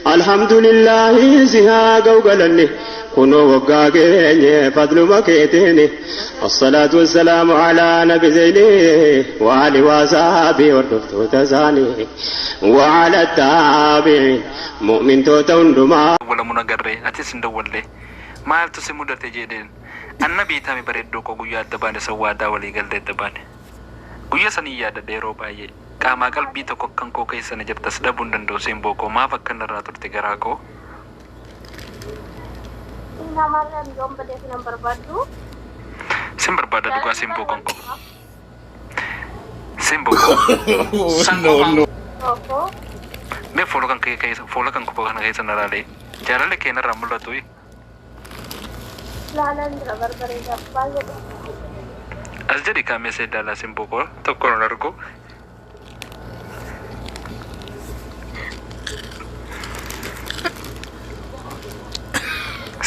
Alhamdulillaahi si haa ga'u galanni kunoo waggaa geenye fadluma keetiini Assalaatu wassalaamu alaa nabi zeyni wa ali wa saabii hordoftoota isaanii wa ala taabi'iin mu'mintoota hundumaa. Dawwalamu hin agarre atis hin dawwalle maaltu si mudate jeedheen an na beeytaami bareedduu koo guyyaa adda baane san waadaa walii gallee adda baane guyya sanin yaadadha yeroo baay'ee Qaamaa qalbii tokko akkan koo keessa na jirta si dhabuu hin danda'u simboo koo maaf akkan narraa turte garaa koo. Namarra yoon badeef nan barbaaddu. Sin barbaada dhugaa simboo kan koo. Simboo koo. San qofaa. Tokko. Mee fuula kan kee keessa fuula kan koo kana keessa na laalee jaalalli kee narraa mul'atu. Laalaan jira barbareeda baay'ee. As jedhi kaa mee ilaalaa simboo koo tokko nan argu.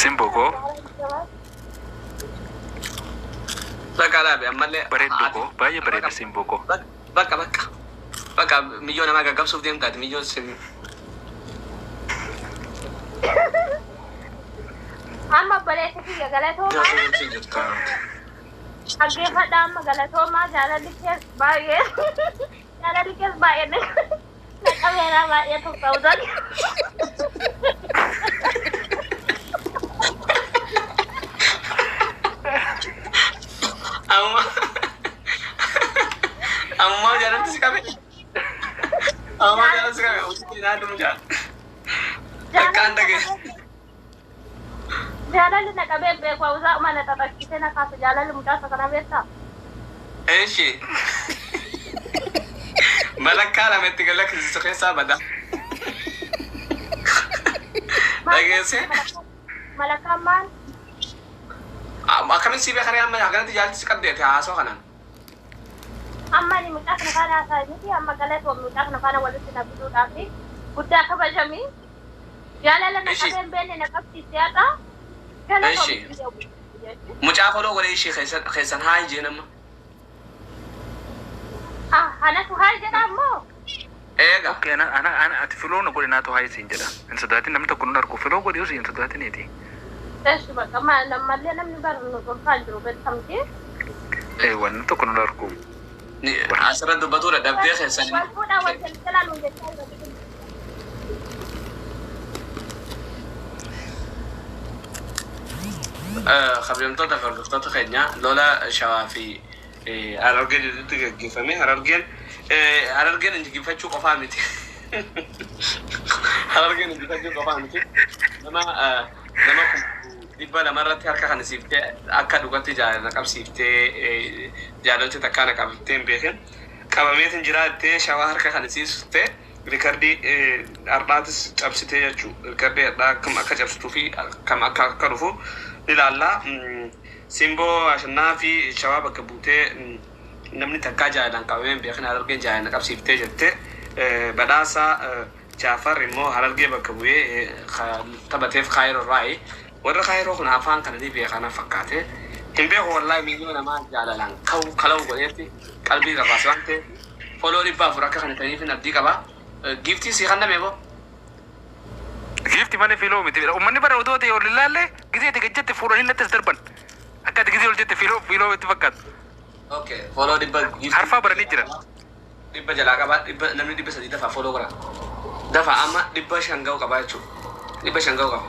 Simboo koo Bakka laabe ammallee. Bareedduu koo baay'ee bareeda simboo koo. Bakka bakka. Bakka miyyoo namaa gaggabsuuf deemtaati miyyoon sin. Amma obboleessa kiyya galatoomaa. Jaarsi jirta. Dhaggeeffadha amma galatoomaa jaalalli kees baay'ee jaalalli kees baay'ee na qabeeraa baay'ee tokko Amma amma jaalatti si qabe. Amma jaalatti si qabe. Uti naa dumu jaal. Takkaan dhagee. Jaalalli na qabee beeku hawusaa uma na xaxachiisee na kaasa jaalalli mucaa isa kana beektaa? Eeshi. Malakkaa lama itti galakkisiisu keessaa bada. Dhageesse. Malakkaan maal? Akkamiin si beekaree amma akkanatti jaalatti si qabdeeti haasoo kanaan. Amma ani mucaa kana faana haasa'e miti amma galatoom mucaa kana faana walitti na fiduudhaafi guddaa kabajami. Jaalala na Ishi. qabee hin beekne na qabsiiste har'a. Galatoom Ishi. jechuudha. Mucaa foloo godhee ishee keessan keessan haa ijeen amma. Ah, anatu haa jedha ammoo. Eega. Okay, ana ana ana ati filoo na godhi naatu haa siin jedha. Hin sodaatin namni tokko nun argu filoo godhi hin sodaatiniiti. Eshi bakka maal ammallee namni bara nu dhunfaa jiru beekamti. Eewwan namni tokko nun argu. Asirra dubbatuu dadhabdee keessan. Wal fuudhaa wal jaljalaa nuun jechaa jiru. Kabajamtoota fi hordoftoota keenya lola Shawaa fi Harargee gidduutti gaggeeffame. Harargeen Harargeen injifachuu qofaa miti. Harargeen injifachuu qofaa miti. Nama nama 200,000 irratti harka kana siiftee akka dhugatti jaalala qabsiiftee jaalalti takkaa na qabtee hin beekin. Qabameetiin jiraattee Shawaa harka kana siistee rikardii har'aatis cabsitee jechuudha. Rikardii har'aa akkam akka cabsituu fi akkam akka akka dhufu ni ilaalla. Simboo Ashannaa fi Shawaa bakka buutee namni takkaa jaalalaan qabamee hin beekin Harargeen jaalala qabsiiftee jette. Badhaasa Jaafar immoo Harargee bakka bu'ee taphateef Kaayiroo irraayi. Warri Kaayiroo kun afaan kana ni beeka na fakkaate. Hin beeku wallaahi miyyoo namaa jaalalaan ka'u kala'u godheetti qalbii rarraase waan ta'eef foloo 400 akka kana ta'aniif abdii qaba. Giiftii sii kanname boo. Giifti malee fiiloo miti. Uummanni bara otoo ta'e ol ilaalle gizee itti gajjette fuudhanii natti as darban. Akka ati gizee ol jette fiiloo fiiloo itti fakkaatu. Okay, foloo dhibba giiftii. Harfaa baranii jiran. 100 jalaa qaba dhibba namni 300 dafaa foloo godha. Dafa amma 500 ga'u qaba jechuudha. 500 ga'u qaba.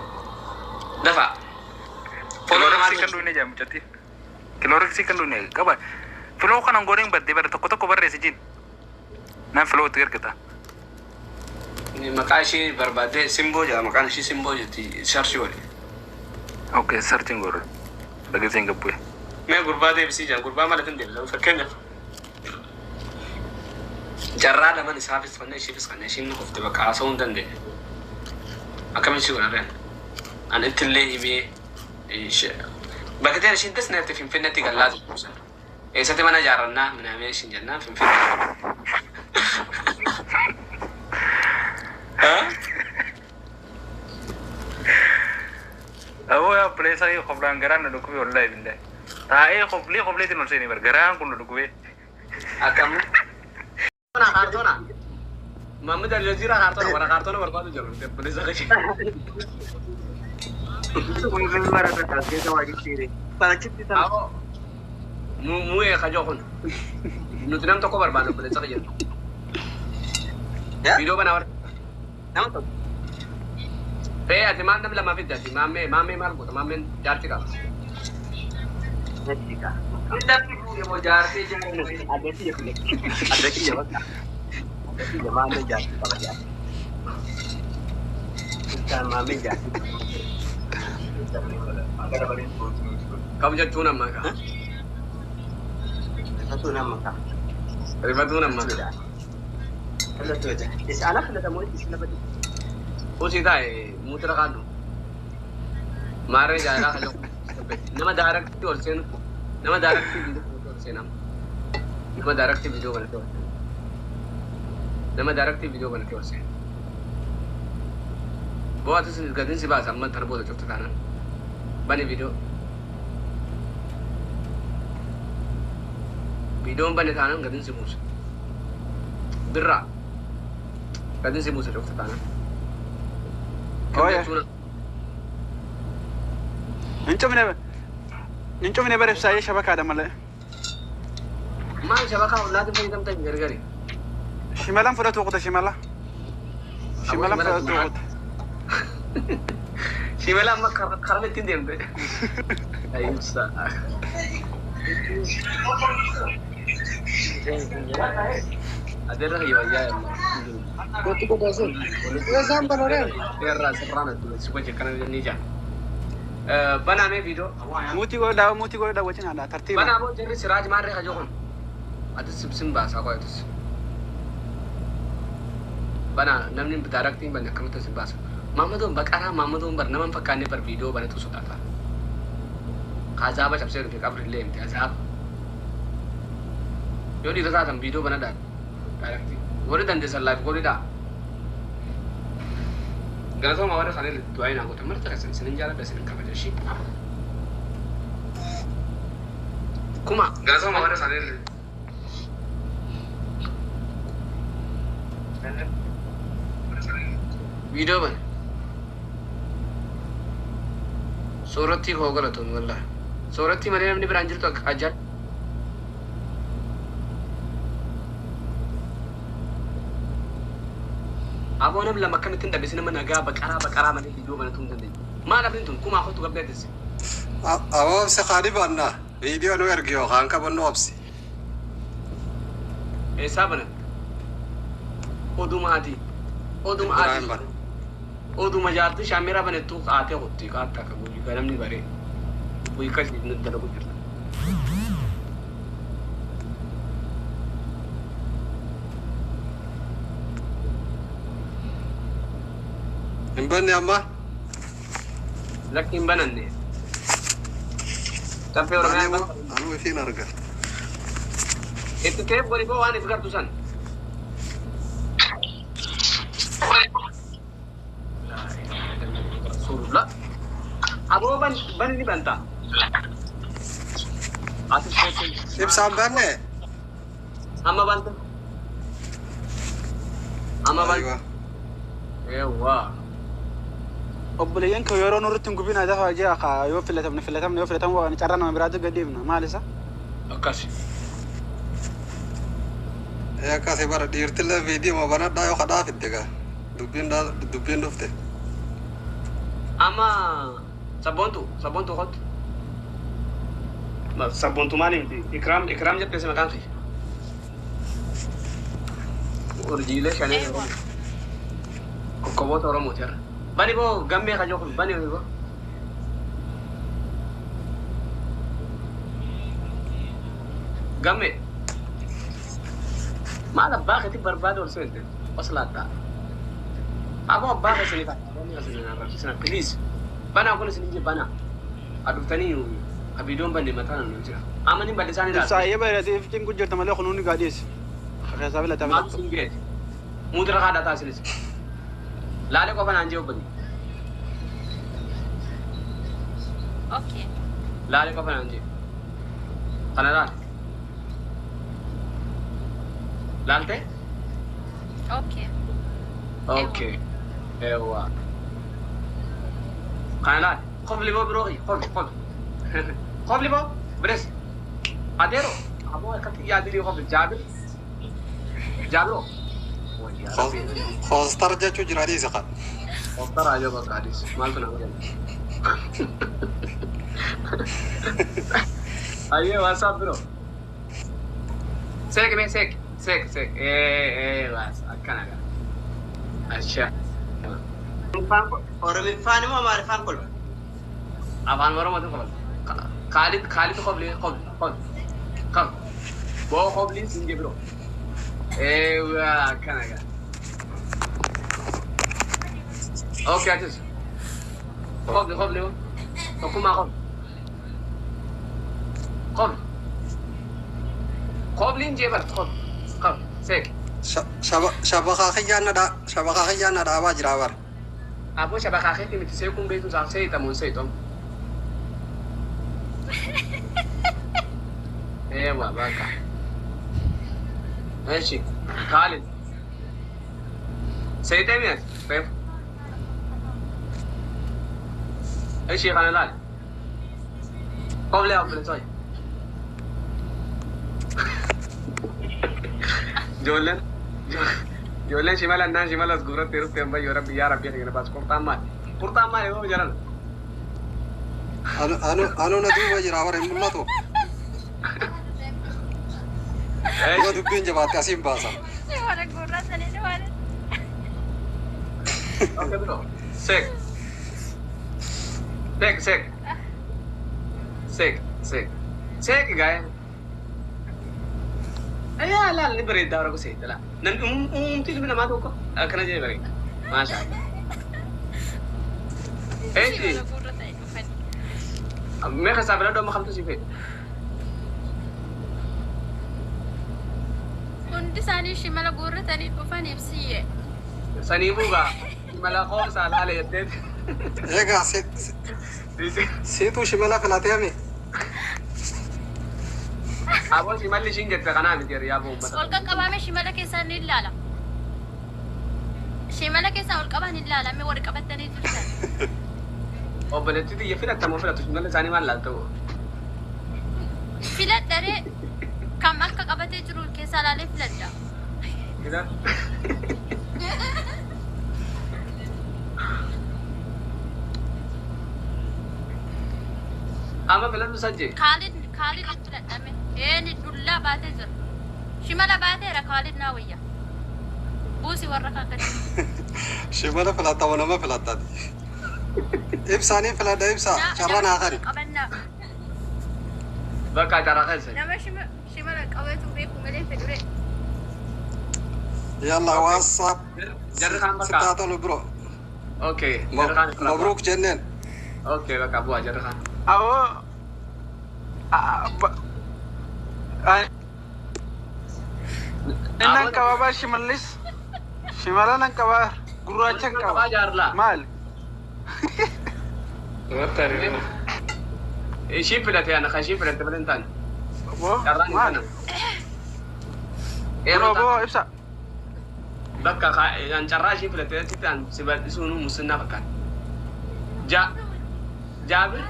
Dafa. Foloo namaa Kilooriksii kan duune jaa mucatti. Kilooriksii kan duune qaba. Filoo kanan godheen badde bara tokko tokko barreessi jin. Nan filoo itti ergata. Maqaa ishee barbaadde Simboo jedha maqaan ishee Simboo jetti sharshii godhe. Okay, searching godhu. Dhageessee hin gabbu'e. Mee gurbaa deebisii jira gurbaa maaliif hin deebisan fakkeenyaaf. Carraa laman isaafis fanne ishiifis kanne ishiin qofti bakka haasa'uu hin dandeenye. Akkamiin ishii godhan reen? Ani ittillee himee bakka ta'e ishiin tas neerti Finfinneetti gallaa jirtu sana. Eessatti mana ijaarrannaa minaamee ishiin jennaan Finfinnee. Aboo yaa obboleessa kee koflaan garaan na dhukkubee wallaahi billahi. Taa'ee koflee kofleetiin ol seenee bar garaan kun na dhukkubee. Akkam? Kaartoona. Maamud Aljazeera kaartoona warra kaartoona barbaadu jiru. Obboleessa kee. Aboo mu'ee kajoo kun nuti nam tokko barbaanna obboleessa kiyya. Viidiyoo banaa warra. Nama tokko. Ree ati maal nam lama fidda ati maammee maammee maal goota maammeen jaarti qaba. Adda kiyya bakka. Adda kiyya maammee jaarti qaba jaarti. Isaan maammee jaarti qaba. Kam jechuun amma kaa. Rifatuun amma kaa. Rifatuun amma kaa. Isa ana filatamoo isin lafa Hojii taa'e muutira kaaddu. Maarree jaalaa kajoo. Nama daaraktii ol seenu nama daaraktii viidiyoo ol seenama. Nama daaraktii viidiyoo banatee ol seena. Nama daaraktii viidiyoo banatee ol seena. Bo'aatis gadin si baasa amma tana booda cuftu taanaan. Bani viidiyoo. Viidiyoon bane taanaan gadin si buusa. Birraa. Gadin si buusa cuftu taanaan. Oye. Hin cufne bara ibsaayee shabakaadha malee. Maal shabakaa ollaatiin fayyadamtan gargari? Shimalaan fudhatu kuta shimala. Shimalaan fudhatu kuta. Shimala amma karaa ittiin deemte. Ayibsa. Adeerra kiyya wayyaa yamma. Adeerra sirraan adduma si wajji akkana ni jaa. Banaa mee viidiyoo. Muutii godhaa muutii godhaa wajjin haadha tartiiba. Banaa moo jarri siraaj maarree kajoo kun. Atis sin baasaa qoy atis. Banaa namni daaraktiin banne akkamitti sin baasa. Maamadoon baqaraa maamadoon bar nama hin fakkaanne bar viidiyoo banatu sodaata. Azaaba cabsee dhufe qabri illee himte azaaba. Yoo dhiira taatan viidiyoo banadhaa daaraktii. Warri dandeessan laayif godhidhaa. Galatoomaa warra kana du'aa hin gootan marta keessan isinin jaaladha isinin kabaja ishii. Kuma galatoomaa warra kana viidiyoo bane. Soorattii koo galatoon wallahi. Soorattii malee namni biraan jirtu akka ajjaa. Aboo nam lama akkamittiin dhabisi nama nagaa baqaraa baqaraa malee viidiyoo banatuu hin dandeenye. Maal abdiin tun kumaa kottu gabdee addisi. Aboo obsi kaani banna. Viidiyoo nu ergi yookaan qabannu obsi. Eessaa banan? Oduma ati. Oduma Ibrahim ati. bana. Oduma jaartii shaameraa banattu qaatee qotti qaattaa akka guyyaa namni baree. Guyyaa kasi dalagu jirta. Hin banne amma? Lakki hin bananne. Caffee Oromiyaa hin Anuu bananne. anuu ifiin arga. Itti teef godhi boo waan if gartu san. Suurla. Aboo ban ban ni banta. Atis kootu. Ibsaan banne? Amma banta. Amma banta. Aywa. Eewwaa. Obboleeyyan koo yeroo nurratti hin gubin dafa jee kaa yoo filatamne filatamne yoo filatamu waan carraa nama biraatti gad deemna maal isa? Akkasi. Ee akkasi bara dhiirtillee viidiyoo banadhaa yoo kadhaa fidde gaa. Dubbiin dubbiin dhufte. Amma sabboontu sabboontu kottu. Sabboontu maali miti? Ikraam Ikraam jettee si maqaan kee. Urjiilee shanee Eewa. Oromoo. Kokkoboota Oromooti har'a. Bani boo gammee kajoo kun bani boo. Gammee. Maal abbaa keetti barbaade ol seente oslaattaa. Aboo abbaa keessanii fayyadamanii please. Banaa kun isin ije banaa. Aduftanii abiidoon banne mataan nu jira. Amani bal'isaan ilaalu. Ibsaayee bareedee fitiin kun jirta malee kunuun gaadhees. Keessaa filataa Maaltu filattu. sin geesse? Muudira haadha taasilis. Laalee qofa naan jee obbali. Okay. Laalee qofa naan jee. Kana laale. Laaltee? Okay. Okay. Ewa. Kana laal. Qofli boo biroo qofli qofli. Qofli boo birees. Adeero. Aboo akkatti yaadilii qofli Jaabir. Jaabiroo. Hoostar jechuu jira dhiisa kan. Hoostar ajoo bakka adiis. Maaltu nama jenna? Ayyee what's up bro? Seek mee seek seek seek ee baas akkana gaa. Asha. Oromiffaan immoo Amaariffaan kolfa. Afaan Oromootiin kolfa. Kaalid Kaalid qobli qobli qobli qab. Boo qobliin siin jee bro. Ee akkana gaa. Okay atis. Qobli qobli tokkummaa qobli. Qobli. Qobliin jee bar qobli qab seek. Shabakaa kiyyaan na dhaabaa jira bara. Aboo shabakaa keetii miti seekuun beektu saaf seetamuun seetom. Ewa bakka. Eshi Khalid. Seetee mi'as reefu. Eshi kana laal. Qoblee obboleessoo. Ijoolleen ijoolleen shimala annaan shimalas guuratti ruftee hin bayyoo rabbi yaa rabbi kana baas qurxaan maali? Qurxaan maali yoo jaran? Anu na duuba jira bara hin mul'atu. Yoo dubbiin jabaatte asiin baasa. Okay bro. Seek. Seek seek. Seek seek. Seek gaa'e. Ayaa laal ni bareedaa warra gosa laal. Namni uumti ilmi namaa tokko akkana jedhee bareeda. Maasha Allah. Eeshi. Meeqa isaa bira dhuma kamtu si fedhe? Hundi isaanii shimala guurratanii dhufan ibsiyye. Sanii buugaa shimala qoomsaa laala jetteet. Egaa siituu shimala filatee hame. Aboo shimalli ishiin jette kanaa miti hiriyaa boo uummata. Ol qaqqabame shimala keessaan ni ilaala. Shimala keessaan ol qaban ilaala mee warri qabatanii jirtan. Obboleettii xiyya filattamoo filatu shimala isaanii maal laalta boo? Filadharee kam akka qabatee jiru keessaa ilaalee filadha. Amma filadhu sajjee. Kaalid Kaalid filadhame. Een dullaa baatee jira. Shimala baateera Kaalid naa wayya. Buusi warra kaakati. Shimala filattamoo nama filattaati. Ibsaanii filadha ibsaa carraa naa kani. Qabannaa. Bakka carraa keessa. Nama shimala qabeetu beeku malee fedhure. Yalla whatsapp. Jarri kaan bakka. Sittaa tolu bro. Okay. Jarri kaan. Mabruuk jenneen. Okay bakka bu'aa jarri kaan. Awoo. Innan qabaa shimallis. Shimala nan qabaa gurraacha qaba. Maal? Ishii filate ana kan ishii filate malee hin taane. Boo maal? Yeroo boo ibsa. Bakka an carraa ishii filate sitti an si bal'isuun musinnaa fakkaata. Jaabir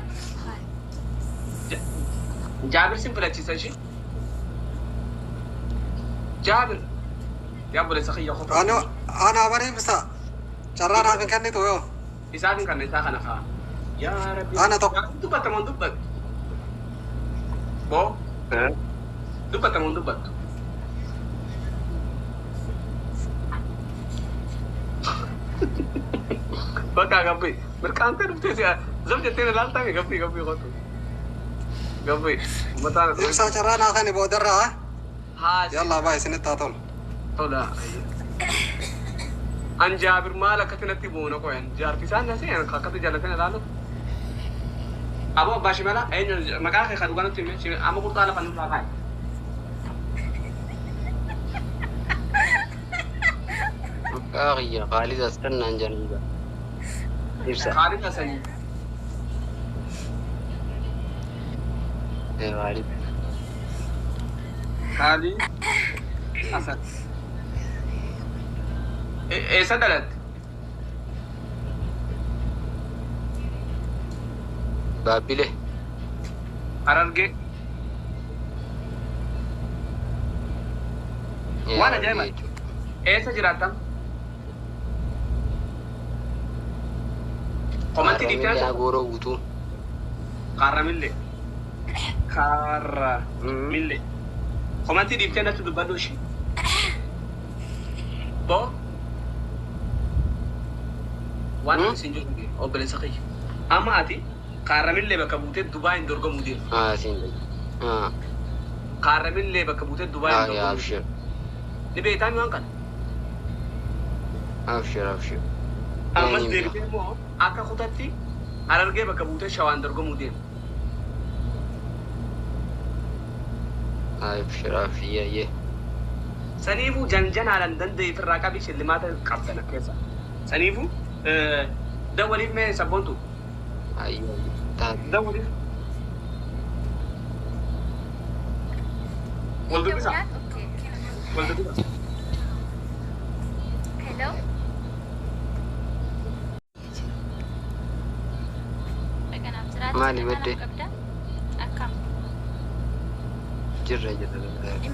Jaabir sin filachiisa ishii. Jaabir yaa obboleessa kiyya qofa. Ana bara ibsa. Carraa naaf hin kennitu yoo. Isaaf hin kenna isaa kana kaa. Yaa Rabbi. Ana tokko. Dubbatamuun dubbattu. Boo. Dubbatamuun dubbattu. Bakka gabbi. Mirqaantee dhuftee si'a. Zam jettee ilaaltaa gabbi gabbi qotu. Gabbi. Mataan. Ibsaa carraa naa kani boodarraa. Haa. Yalla baa isinitti haa tolu. Tola. An Jaabir maal akkatti natti boona qoyan jaarti isaan na seen akkatti jaallatanii ilaalu. Aboo abbaa shimala eenyu maqaa kee kan dhugaa nutti hime amma qurxaa lafa nurraa kaaye. Maqaa kiyya Khaalid Hassan naan jedhaniidha. Ibsa. Khaalid Hassanii. Khaalid. Khaalid Hassan. Eessa dhalatte? Baabbile. Harargee. Waan ajaa'iba. Eessa jiraattan? Komantii Kaarramillee dhiibtee agooroo guutuu. Kaarramillee. Kaarramillee. Komantii dhiibtee natti dubbadhu ishee. Boo. Waan isin jedhu obboleessa kiyya. Amma ati kaarramillee bakka buutee Dubaayin dorgomuu deemta. Haa siin. Haa. Kaarramillee bakka buutee Dubaayin Haa dorgomuu abshir. Ni beektaa waan kana? Abshir abshir. Ammas deebitee immoo akka kutatti Harargee bakka buutee Shawaan dorgomuu deemta. Abshir abshir yee. Saniifuu janjanaalaan danda'e ofirraa qabi shillimaata qabdan keessa. Saniifuu dawwaliif mee sabboontu? Ayyee. Dawwaliif. Wal dubbisa. Wal dubbisa. Hello. Maali badde? Akkam? Jirra jirra.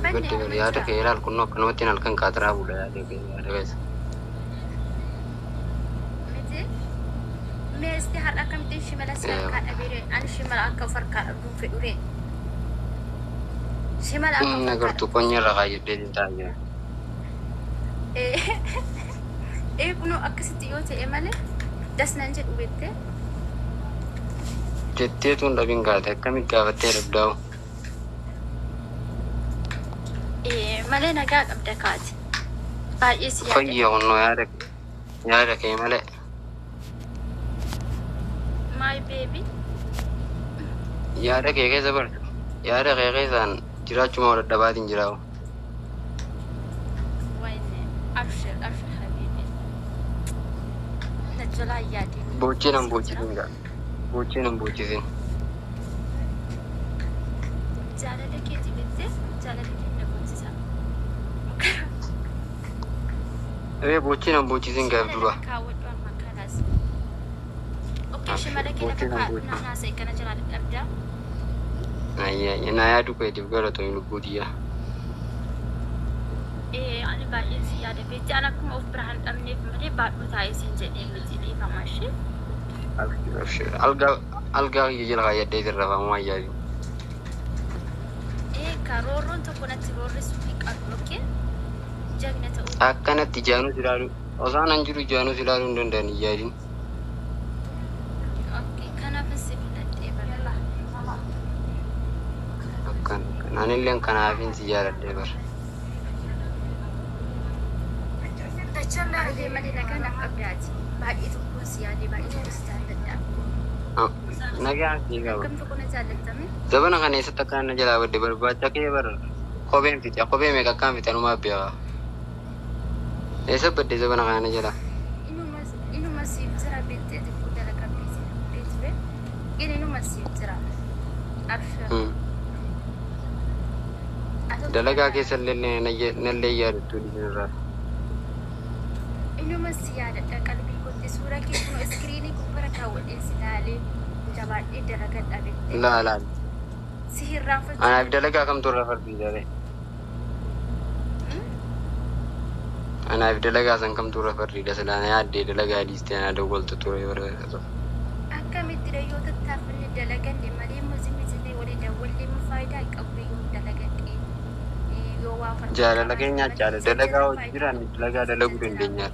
Badde bari yaada kee ilaal kunnoo akkanumatti halkan kaatiraa bula yaada kee yaada keessa. Miti? Mee isti har'a akkamittiin shimala si harkaa dhabeere? Ani shimala akka of harkaa dhabduun fedhure. Shimala akka of harkaa Nagartuu qonyi irra kaayyadhee taa'aa jira. Ee kunoo akkasitti yoo ta'e malee das nan jedhu beektee. Jettee tun dhabin kaate akkamitti gaafattee dhabdaa'u? Malee nagaa qabda kaate. Baay'ee si yaada. Fayya kunnoo yaada yaada kee malee. My baby. Yaada kee keessa bar yaada kee keessaan jiraachuma dadhabaatiin jiraa'u. Wayne abshir abshir habibi. Na jalaa yaadin. Boochee nan boochisin gaa. Boochee nan boochisin. Jaalala keeti beektee jaalala kee na boonsisa. Ee boochee nan boochisin gaaf dura. Kaawwadhu amma kalaas. Okay, shimala kee lafa kaa'u naan haasa'e kana jalaa dadhabdaa. Ayyee na yaadu keetiif galatoomi lubbuu tiyya. Ee ani baay'een si yaada beekti. Ani akkuma of bira hin dhabneef malee baadhuu taa'ee siin jedhee miti dhiifama ishee. Algaa algaa kiyya jala kaayyadhee sirra famu ayyaati. Ee ka roorroon tokko natti roorrisuu hin qabdu okay? Jagna ta'uu. Akkanatti ijaanus ilaaluu osoo an jiru ijaanus ilaaluu hin danda'an hin yaadin. Okay, kanaafin si filadhee bara. Akkan anillee kanaafin si jaaladhee bara. Dachaan illee malee nagaa naaf qabdaati. Baay'ee tokkoon si yaadee baay'ee tokko si jaalladha. Nagaan sii qaba. Akkam tokko na jaallattame? Zabana kana eessatti akka na jalaa badde barbaacha kee bara kopheen fixe kophee meeqa akkaan fixe anumaa beeka. Eessa badde zabana kana na jalaa? Inuma siif jira beektee xiqqoo dalagaa beekte. Inuma siif jira. Abshir. Dalagaa keessa illee nallee yaadattu irraa. Inuma si yaadadha qalbii kootti suura kee kun iskiriinii gubbara kaawwadheen si ilaalee jabaadhee dalagadha beektee. Laa laa. Si hirraanfachuu. Anaaf dalagaa kamtu irra fardiidha. Anaaf dalagaa san kamtu irra fardiidha silaa na yaaddee dalagaa dhiistee ana dawwaltu ture bara. Akkamitti yoo tattaaffanne dalaganne malee immoo zimmi walii dawwallee immoo faayidaa hin qabu yoo dalagadhe yoo waa farda. Jaalala keenya jaala dalagaa hojii jiraanne dalagaa dalaguu dandeenya.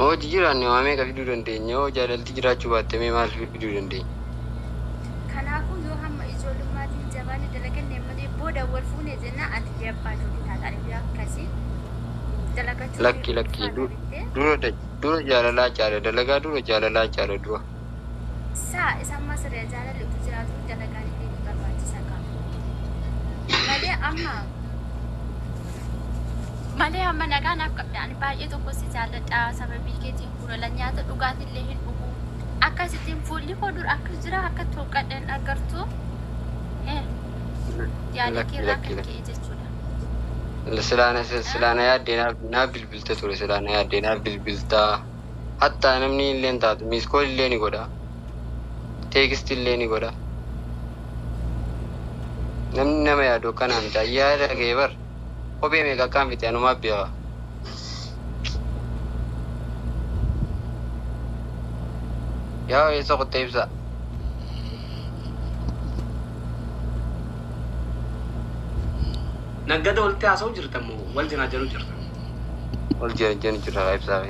Hojii jiraanne waa meeqa fiduu dandeenya yoo jaalalti jiraachuu baatte mee maal fiduu dandeenya? Kanaafuu yoo hamma ijoollummaatti jabaanne dalaganne malee booda wal fuune jennaan ati illee abbaa ijoollee taata ani illee akkasii dalagachuu. Lakki lakki dura dura jaalalaa caala dalagaa dura jaalalaa caala dura. Saa isa amma siree jaalalli utuu jiraatu dalagaan illee ni barbaachisa qaba. Malee amma nagaa naaf qabda ani baay'ee tokko si jaalladha sababii keetiin fuula nyaata dhugaatii illee hin dhugu. Akkasittiin fuulli koo dur akkas jira akka tooqadheen agartu. Yaada keerraa kan ka'e jechuudha. Silaana yaaddee naaf bilbilta ture, silaana yaaddee naaf bilbilta. Hattaa namni illee taatu missed call illee ni godha. Text illee ni godha. Namni nama yaadu akkanaa miti. Ayyaada kee bar kophee meeqa akkaan fite anumaaf beeka. Yaa eessa qottee ibsa? Naggada walitti haasa'u jirta moo wal jinaa jedhu jirta? Wal jira jira ibsaa.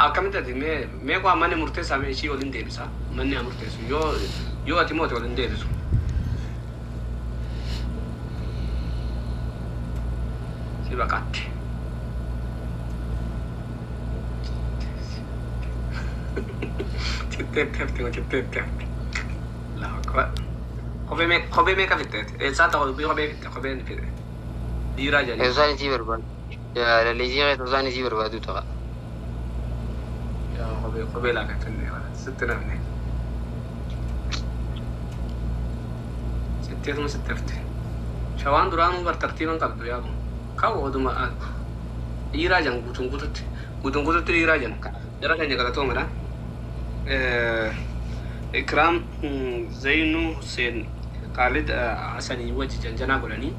Akkamitti ati mee qaa manni murteessaa mee ishii waliin deebisa? Manni haa murteessu, yoo ati moote waliin deebisu. Si baqatte. Citteetti hafte moo citteetti hafte? Allahu akbar. Kophee meeqa fitteeti? Eessaa ta'u kophee fitte? Kopheen fitte. Dhiiraa jedhanii. Isaan isii barbaadu. Jaalallee isii keessa isaan isii barbaadu ta'a. Yaa kophee laa kan finne sitti namne. Sitteetuma sitti hafte. Shawaan duraanuu bar tartiiban qabdu yaabu. Kaw oduma dhiiraa jedhan guutuun guututti. Guutuun guututti dhiiraa jedhan. Jara keenya galatoomadha. Ikraam Zainuu Hussein Khalid Hasanii wajji janjanaa godhanii.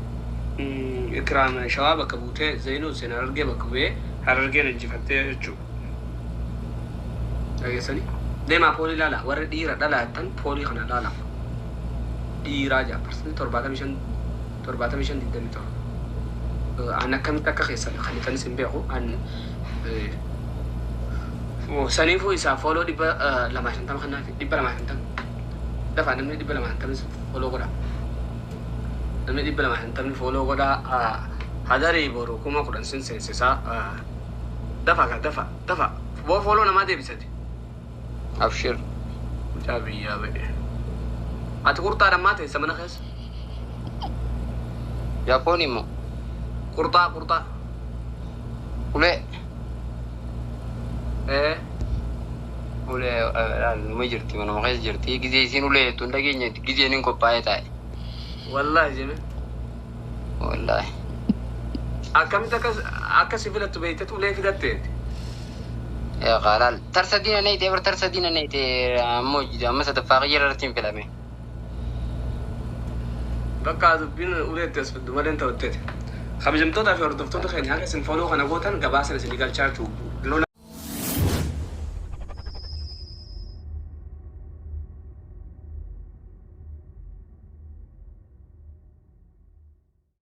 Ikraam Shawaa bakka buutee, Zainuu Hussein Harargee bakka bu'ee, Harargeen injifattee jechuudha. Dhageessanii? Deemaa poll ilaala. Warri dhiira dhalaatan poll kana ilaala. Dhiiraa jaa 75% 75 27. An akkamitti akka keessan kan itanis hin beeku. An saniifuu isaa follow 250 kanaaf 250. Dafaa namni 250 follow godha. Namni 250 follow godha. Hadarii boru 10,000 sin seensisaa. Dafa ka dafa dafa. Boo follow namaa deebisati. Abshir. Mucaa biyyaa ba'e. Ati qurxaadhaan maa teessa mana keessa? Jaapoon immoo. Qurxaa qurxaa. Ulee. Ee. Ulee numa jirti, manuma keessa jirti. Gizee isiin ulee jettu hin dhageenye, gizeen hin qophaa'ee taa'e. Wallaahi jeme. Wallaahi. Akkamitti akka si filattu beektetu ulee filatteeti? Yaa qaalaal. Tarsa diina neeyte bar, tarsa diina neeyte, ammoo amma sadaffaa qayyara irratti hin filame. Bakka dubbiin uleetti as fiddu malee hin ta'utteeti. Kabajamtootaa fi hordoftoota keenya, akka isin follow kana gootan gabaasan isinii galchaa jechuudha. Lola.